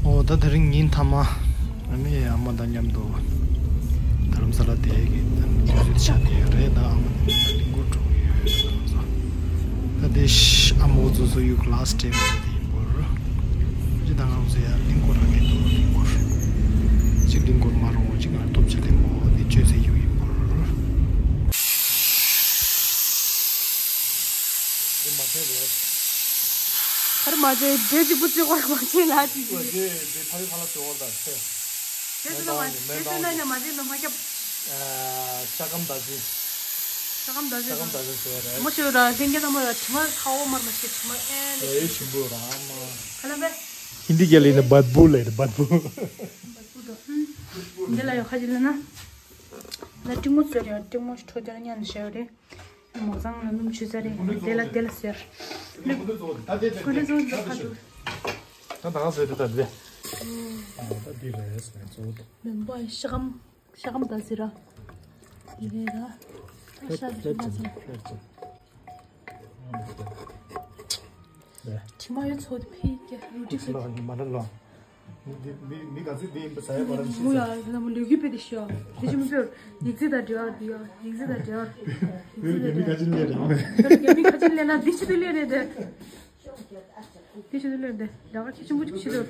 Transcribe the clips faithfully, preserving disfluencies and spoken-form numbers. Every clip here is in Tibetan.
ཨོ་ད་དེ་རིང་ཉིན་མཐའ་མ་ཨ་ནི་ཨ་མ་དང་མཉམ་དུ་རྡ་རམ་ས་ལ་དེ་གི་དུས་ཚོད་ཆགས་བསྡད་ཡོད་རེད། ད་ཨ་མ་དེ་གླིང་སྐོར་འགྲོ་གི་ཡོད་ཟེར་ནས་སོ། ད་དེ་ཨ་མ་འོ་ཚོ་སོ་ཡུག་ལ་སི་ཊེ་མ་དེ་ཡིན་པོར་ཅི་ད་ང་ཚོ་ཡ་གླིང་སྐོར་རང་གི་འདུག་གླིང་སྐོར་ཅི་གླིང་སྐོར་མ་རུང་བ་ཅི་ང་སྟོབས་ཆེ་ལེ་མོ་དེ་བཅོས་ཟེར་ཡུག་ཡིན་པོར། དེ་མ་ཚད་རེད། ཧར་མ་ཚད་འདྲེ་གཅིག་པུ་བཙོས་ཁར་མ་ཚད་ལ་ཅིག་ཅིག་དེ་དེ་ཕ་རི་ཕ་ལ་བཙོས་ཁར་དང་ཚེ། དེ་ཚོ་ལ་མ་དེ་ཚོ་ན་ནས་མ་ཚད་ལ་མ་ཁྱབ། ཤ་སྐམ་ད་ཅི། ཤ་སྐམ་ད་ཅི། ཤ་སྐམ་ད་ཅི་བཙོས་རེད། མོ་ཤོད་ར་ལྷན་རྒྱས་ཚང་མ་ཡ་དྲི་མ་ཁ་འོ་མར་མ་ཤེས་དྲི་མ་ཨེ་ལེ། ཨེ་ཆེན་པོ་ར་མ། ཁ་ལ་བས། ཧིན་དི་སྐད་ལ་ཡིན་ན་བད་བུ་ལ་ཡིན་ན་བད་བུ། བད་བུ་དོ། འདི་ལ་ཡོད་ཁ་ཅིག་ལ་ན། ལ་ཏྲིང་མོ་བཙོས་རེད། ཏྲིང་མོ་ཁྲོ་རྒྱ་ཉན་ཤེས་རེད། མོ་ཚང་ལ་སྣུམ་ཆུ་ཚ་རེད། དེ་ལ་དེ་ལ་ཟེར། ཀུ་ལི་ཚོ་ད་དེ་དེ་ཀུ་ལི་ཚོ་འདི་ཁ་ཐུག་ད་ད་ཟེར་དེ་ད་དེ། ད་དེ་རེད་ཟེར་ཚོ། མེན་པ་ཤ་སྐམ་ཤ་སྐམ་ད་ཟེར་ར། དེ་རེད་ར། ཤ་ཤ་ཤ་ཟེར། དྲི་མ་ཡོད་ཚོ་དེ་ཕི་ཀྱ་རུ་ཏི་ཁ། མ་ར་ལོ། མི་མི་ག་ཚོད་འདི་ཡིན་པ་ཟ་ཡ་པ་ར་མི་ཤེས། མོ་ཡ་ལ་མོ་ལུས་རྒྱུ་དཔེ་དེ་ཤོ། དེ་ཅི་མི་ཤོ། ཡིག་ཚད་དང་འབྲེལ་བ་འདི་ཡ། ཡིག་ཚད་དང་འབྲེལ་བ། བོད་རྒྱ་མི་ག་ཅི་ལས་རེད། བོད་རྒྱ་མི་ག་ཅི་ལས་ན་འདི་ཤི་དུ་ལས་རེད་དེ། འདི་ཤི་དུ་ལས་རེད་དེ། ད་ག་ཁྱི་ཆུང་ཀུ་ཅིག་ཤི་དུ།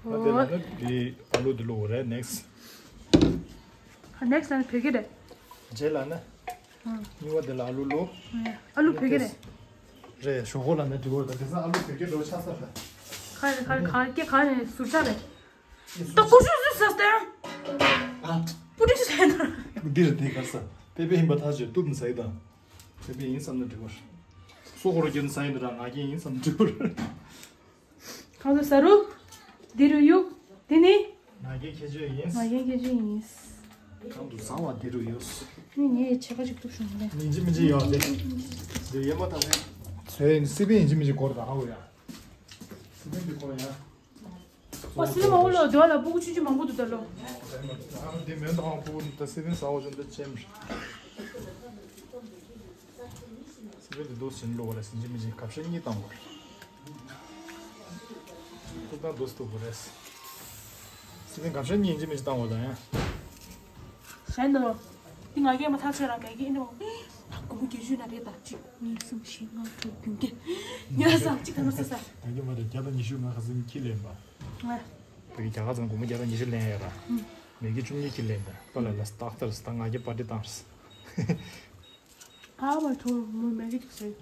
ཨོ། འདི་ཨ་ལུ་འདི་ལོ་རེད། ནེག་སི། ནེག་སི་ནི་བོད་སྐད་རེད། རྗེས་ལ་ནི། གཉིས་པ་དེ་ལ་ཨ་ལུ་ལོ། ཨ་ལུ་བོད་སྐད་རེད། རེད། ཞོག་ཁོག་ལ་ནི་འབྲི་བོ་ད་དེ་སང་ཨ་ལུ་བོད་སྐད་འགྲོ་ཆགས་ས་རེད། ག་རེ་ག་རེ་ག་རེ་ག་རེ་ཟུར་ཆག་རེད། ད་ཀུ་ཤུ་ཟུར་ས་སྟེ། ཨ། པུ་ཏི་ཟེར་ན། འདིར་དེ་གར་ས་པེ་པེ་ཡིན་པ་ཐག་ཆོད། གཏུབ་ནི་ས་ཡི་དང་། པེ་པེ་ཡིན་བསམ་ན་འགྲིག་པར། སོ་ཁོ་ར་རྒྱུན་ས་ཡིན་དུ་ར་ང་རྒྱན་ཡིན་བསམ་ན་འགྲིག་པར། གང་དུ་ཟ་རུ། འདི་རུ་གཡུག་དེ་ནི། ང་རྒྱལ་ཁྱད་ཆོས་ཡིན། ང་རྒྱལ་ཁྱད་ཆོས་ཡིན། གང་དུ་བཟང་བ་འདི་རུ་ཡོད། ནི་ངས་ཕྱེད་ཀ་ཅིག་གཏུབ་བྱུང་རེད། ཉིན་གཅིག་མིན་གཅིག་ཡོད་དེ། འདི་ཡེ་མ་ཐག་ནས། ཚོས་སི་པན་ཡིན་གཅིག་མིན་གཅིག་སྐོར་དང་ཧ་གོ་ཡ། སི་པན་འདི་སྐོར་ཡ། ཨོ་སི་པན་མ་འོ་ལོ་དོ་ལ་སྤུ་གུ་ཆུ་ཆུ་མང་པོ་འདུག་ད་ལོ། ཨ་དེ་མེད་དང་སྤུ་གུ་ད་སི་པན་ཟ་འོ་ཅོ་འདི་ཅན། སི་པན་དེ་དུས་ཟིན་ལོ་བ་ལ་ཟིན་གྱི་མི་ཟིན་གབ་ཤ་གཉིས་བཏང་བར། ཐུག་དང་དུས་ཐུག་པ་རེད། སི་པན་གབ་ཤ་གཉིས་ཡིན་གྱི་མི་ཟིན་བཏང་བ་དང་ཡང་། གཞན་དུ། འདི་ང་རྒྱལ་མ་ཐག་ཆོད་ར་མེད་ཀྱི་ཨིན་ནོ། ད་སྒོར་མོ་བརྒྱད་ཅུ་ན་རེད་ད་གཅིག་གཉིས་གསུམ་བཞི་ལྔ་དྲུག་བདུན་བརྒྱད། ཉི་ཟ་གཅིག་ད་ནོ་ས་ས། ད་གི་མ་རེད་བརྒྱ་དང་ཉི་ཤུ་ང་ཁ་སང་ཁྱི་ལེན་པ། ང་། ད་གི་རྒྱ་གར་ཚང་སྒོར་མོ་བརྒྱ་དང་ཉི་ཤུ་ལེན་ཡ་ར། ཨུ། མེད་ཀྱི་བཅུ་གཉིས་ཁྱི་ལེན་ད་པ་ལ་ལ་སྟག་ཐར་ད་ང་རྒྱལ་པར་ཏི་བཏང་ར། ཨ་མ་ཐོ་མོ་མེ་གི་ཅིག་སེ།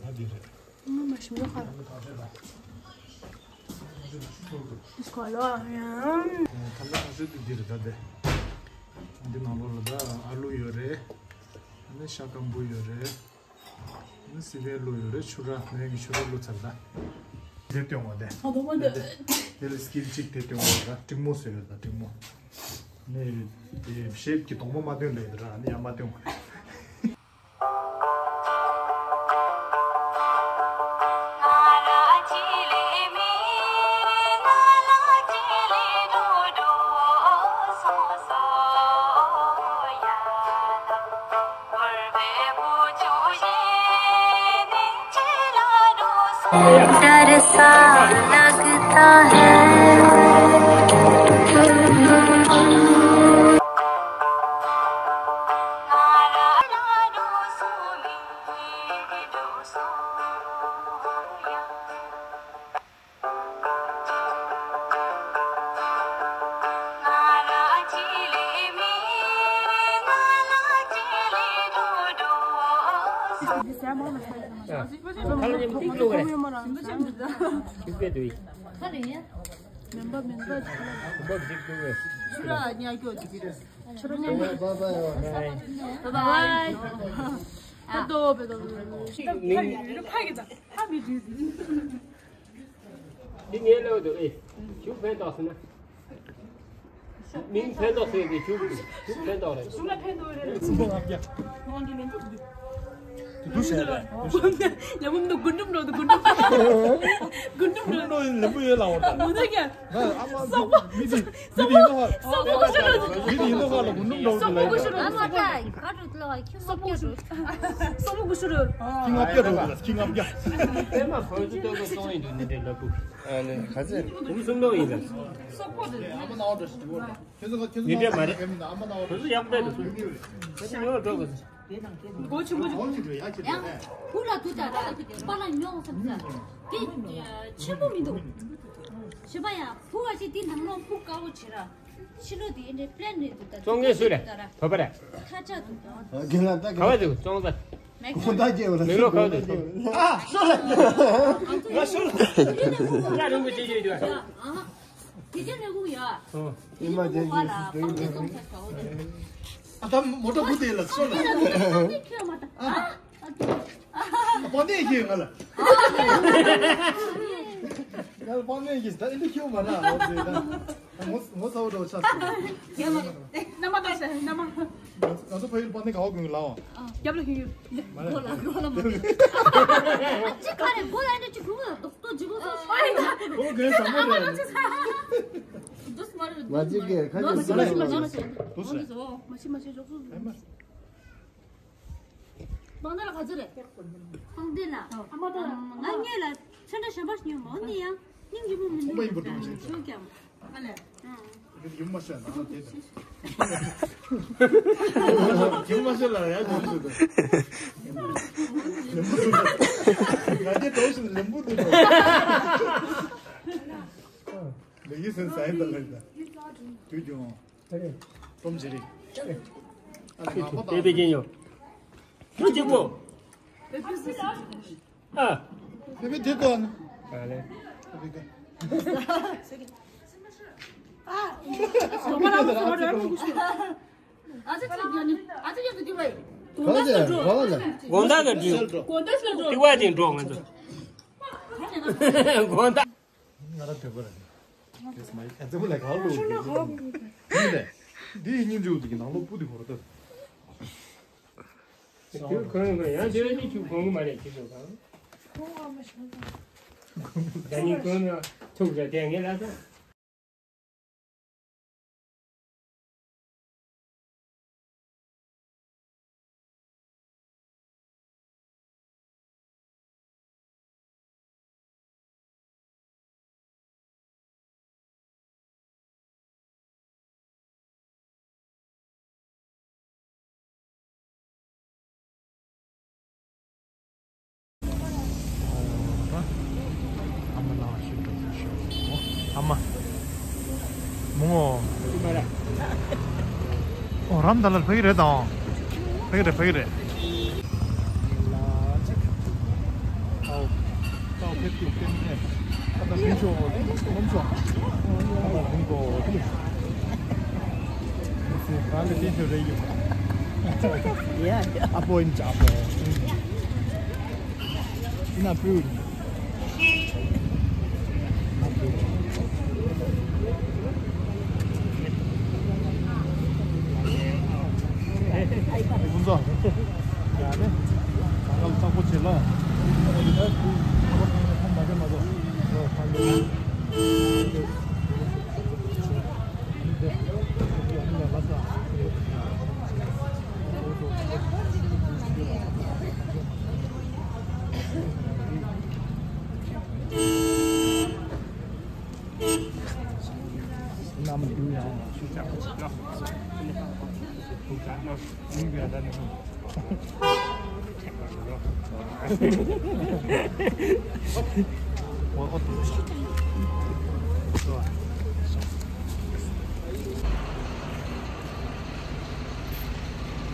ཨ་འདི་རེད། ཨ་མ་ཤི་མོ་ཁ། ཨ་མ་ཐག་ཆོད་ལ། ཨ་མ་ཐག་ཆོད་ལ། ཨ་མ་ཐག་ཆོད་དེ་འདི་རེད་ད་དེ། འདི་ནང་ལོགས་ལ་ད་ཨ་ལུ་ཡོད་རེད། ཨ་ནི་ཤ་སྐམ་པོ་ཡོད་རེད། ཨ་ནི་སི་པན་བླུགས་ཡོད་རེད། ཕྱུར་ར་མེ་གི་ཕྱུར་ར་བླུགས་ཚར་ད། དེ་སྟོན་བ་དེ། ཨ་དོ་མ་འདི། དེ་ལ་སྐྱིལ་གཅིག་དེ་སྟོན་བ་ར་ཀྲིང་མོ་ཟེར་ཡོད་ད་ཀྲིང་མོ། ནི་དེ་ཤེབ་ཀྱི་དོག་མོ་མ་སྟོན་ལེ་དེ་ར་ནི་ཡང་མ་སྟོན་བ་རེད། डर सा लगता है। འདི་ངའི་ལོས་འདུག་ཨེ། ཞུ་ཕན་ཐོགས་ཟེར་ན། མིང་ཕན་ཐོགས་ཟེར་ཏེ་ཞུ་ཞུ་ཕན་ཐོགས་རེད། ཞུ་ལ་ཕན་ཐོགས་རེད། ཁོང་གི་མིང་འདུག་དུ་ཟེར་རེད། ལ་མོ་མི་འདུག་རྒུན་འབྲུམ་འགྲོ་འདུག་རྒུན་འབྲུམ། རྒུན་འབྲུམ་འགྲོ་འགྲོ་ཡིན། ལ་མོ་ཡོད་ལ་འོ་ད། མོ་ད་ཀྱང་། ཨ་མ་སོག་པོ། མི་དེ་མི་དེ་ཡིན་ནོ་ཧ། སོག་པོ་ཀུ་ཤུ་འགྲོ་འདུག་མི་དེ་ཡིན་ནོ་ཧ་ལ་རྒུན་འབྲུམ་འགྲོ་འདུག་ལ། སོག་པོ་ཀུ་ཤུ་འགྲོ་འདུག་སོག་པོ་ཀུ་ཤུ་འགྲོ་འདུག་སོག་པོ་ཀུ་ཤུ་འགྲོ་འདུག་ཁྱི་ལྔ་བརྒྱ་འགྲོ་འདུག་ཁྱི་ལྔ་བརྒྱ། པད་མ་ཁོའི་ཚོ་ལྟོ་གོས་སོང་ཡིན་འདུག་འདི་འདྲའི་ལ་ཕུག་ཨ་ནི་ག་ཚད་བུ་གསུམ་ལོག་ཡིན་ལ། སོག་པོ་འདི་ཨ་མ་ན་འོ་འདྲ་ཞིག་འགྲོ་ཁྱོད་ཚོ་ཁྱོད་ཚོ་ནི་འདྲ་མ་རེད། ཨ་མ་ན་འོ་ཁོ་ཚོ་ཡག་པོ་རེད་འདུག་ཁོ་ཚོ་ཉོ་འགྲོ་དགོས། སྒོ་ཆེན་པོ་ཅིག་སྒོ་ཆེན་པོ་ཡ་ཆེ་ཡང་བུ་ལ་དུ་ད་ར་པ་ལ་ཉོ་བསམ་ས་དེ་ཆེན་པོ་མི་འདུག་ཞི་པ་ཡ་བུ་བ་ཞིག་དེ་ནང་ལོགས་ཕུག་དཀའ་བོ་བྱེད་ར། ཕྱི་ལོགས་དེ་འདྲའི་པླན་རེད་འདུག་ད་ཙོང་ངེ་སུ་རེད། བོད་པ་རེད། ཐ་ཆ་འདུག་ད་ར། རྒན་ལགས་ད་ག་བ་འདུག་ཙོང་ས། མེག་གོང་ད་རྒྱལ་བ་ལ་མེག་ལོ་ག་བ་འདུག་ཨ་ཤོ་ལ་ང་ཤོ་ལ་ཡ་རང་གི་ཅི་ཅི་ཡོད། དེ་ཅི་ནས་གུག་ཡ། ཨོ། ཨི་མ་ཅན་གྱིས་སུ་སྟོན་གྱི་འདུག་ཨ་ད་མོ་ཊ་བུ་དེ་ལ་ཤོ་ལ། ཨ་ད་མོ་ཊ་བུ་དེ་ཁྱོད་མ་ད། ཨ། ཨ་ད། པ་ནས་ཁྱེད་ང་ལ། ང་ལ་པ་ནས་ཁྱེད་ད་ཨི་འདི་ཁྱོད་མ་ར་ཨོ་དེ་ད། ངོ་ངོ་ཚ་བོ་འདྲ་བོ་ཆགས་སོང་། རྒན་མ་རེད། མནའ་མ་ད་ཟེར་མནའ་མ། ང་ཚོ་ཕ་ཡུལ་པ་ནི་ག་བ་གོན་ལའོ། རྒྱབ་ལ་ཧིང་ཡུལ། མ་རེད། གོ་ལ་གོ་ལ་མ་རེད། ཅི་ག་རེ་གོ་ལ་འདྲ་ཅི་གོ་ལ་རྡོག་རྡོག་ཅི་གོ་སོ་སོ། གོ་གོན་ཟ་མ་རེད། རྡོག་མ་རེད། མ་ཅི་གེ་ཁ་ཅི་མ་ཟ་ཤི་མ་ཤི་མ་ཤི། རྡོག་ཟེར། མ་ཤི་མ་ཤི་རྡོག་ཟེར། སྤང་ཐང་ལ་ག་ཚོད་རེད། སྤང་ཐང་ལ། ཨ་མ་ད། ང་གཉིས་ལ་ཚོན་ཁྲ་གཞན་པ་ཞིག་ཉོས་མོ་ནི་ཡང་སྙིང་རྗེ་མོ་མི་འདུག་ཁོང་པ་ཡིན་པ་འདུག་ཅེས། ཞུ་ཀྱང་། ཨ་ལས། ཡུམ་མ་ཤོད་ན་དེ་དང་། ཡུམ་མ་ཤོད་ལ་ཡ་ཡུམ་ཤོད་དང་། ལེམ་བུ་འདུག་ང་རྒྱལ་གྲོགས་ཤིག་ལེམ་བུ་འདུག་ལེགས་ཡིད་སེམས་ས་ཡིན་དང་ལེགས་དང་། དུས་ཀྱང་། སྟོབས་ཆེ་རེད། ཨ་ལས་ང་པ་དང་། དེ་དེ་གྱིན་ཡོད། ཁྱོད་གཅིག་པོ། ཨ། དེ་བས་དེ་གོ་ཨ་ནི། ཨ་ལས། དེ་བས་གོ། ཨ་ཙི་ཙི་ཡོད་ནི། ཨ་ཙི་ཡོད་དུ་དེ་བས། དགོང་དག་ལ་འགྲོ། དགོང་དག་ལ་འགྲོ། དགོང་དག་ལ་འགྲོ། ཏི་བ་དེ་འགྲོ་ང་ཚོ། དགོང་དག་ང་ར་བོད་པ་རེད། ཁེས་མ་ཡིན་ཨ་ཙི་བུ་ལ་ག་ལུག་གི་འདི་ལས། འདི་ཡི་སྙིང་རྗེ་འདི་གི་ནང་ལོགས་སྤུ་འདི་ཧོར་ལྟ། དེ་ཁོན་ཁོན་ཡང་ཁྱོད་ནི་ཁྱོད་ཁོན་གི་མ་རེད་ཁྱོད་ཚོ་གང་། ད་ནི་ཁོན་ན་ཐུག་ར་དེ་ངས་ལ་ད། ཨ་མ་ལགས་ཤིག་ཏུ་ཤོག་ཨ་མ། མོ། ཨོ་རམ་ད་ལ་ཕ་གི་རེད་དང་། ཕ་གི་རེད་ཕ་གི་རེད།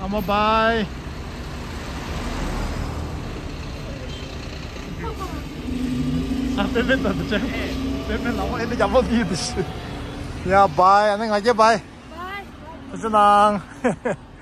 ཨ་མ་བཱའི། ཨ་པེ་པེ་ད་དུ་ཆེ། པེ་པེ་ལ་བ་ཨེ་འདི་རྒྱ་མོ་དེ་ཡིན་དུ་ཤི། ཡ་བཱའི། ཨ་ནི་ང་རྒྱལ་བཱའི། ཐུགས་རྗེ་གནང་།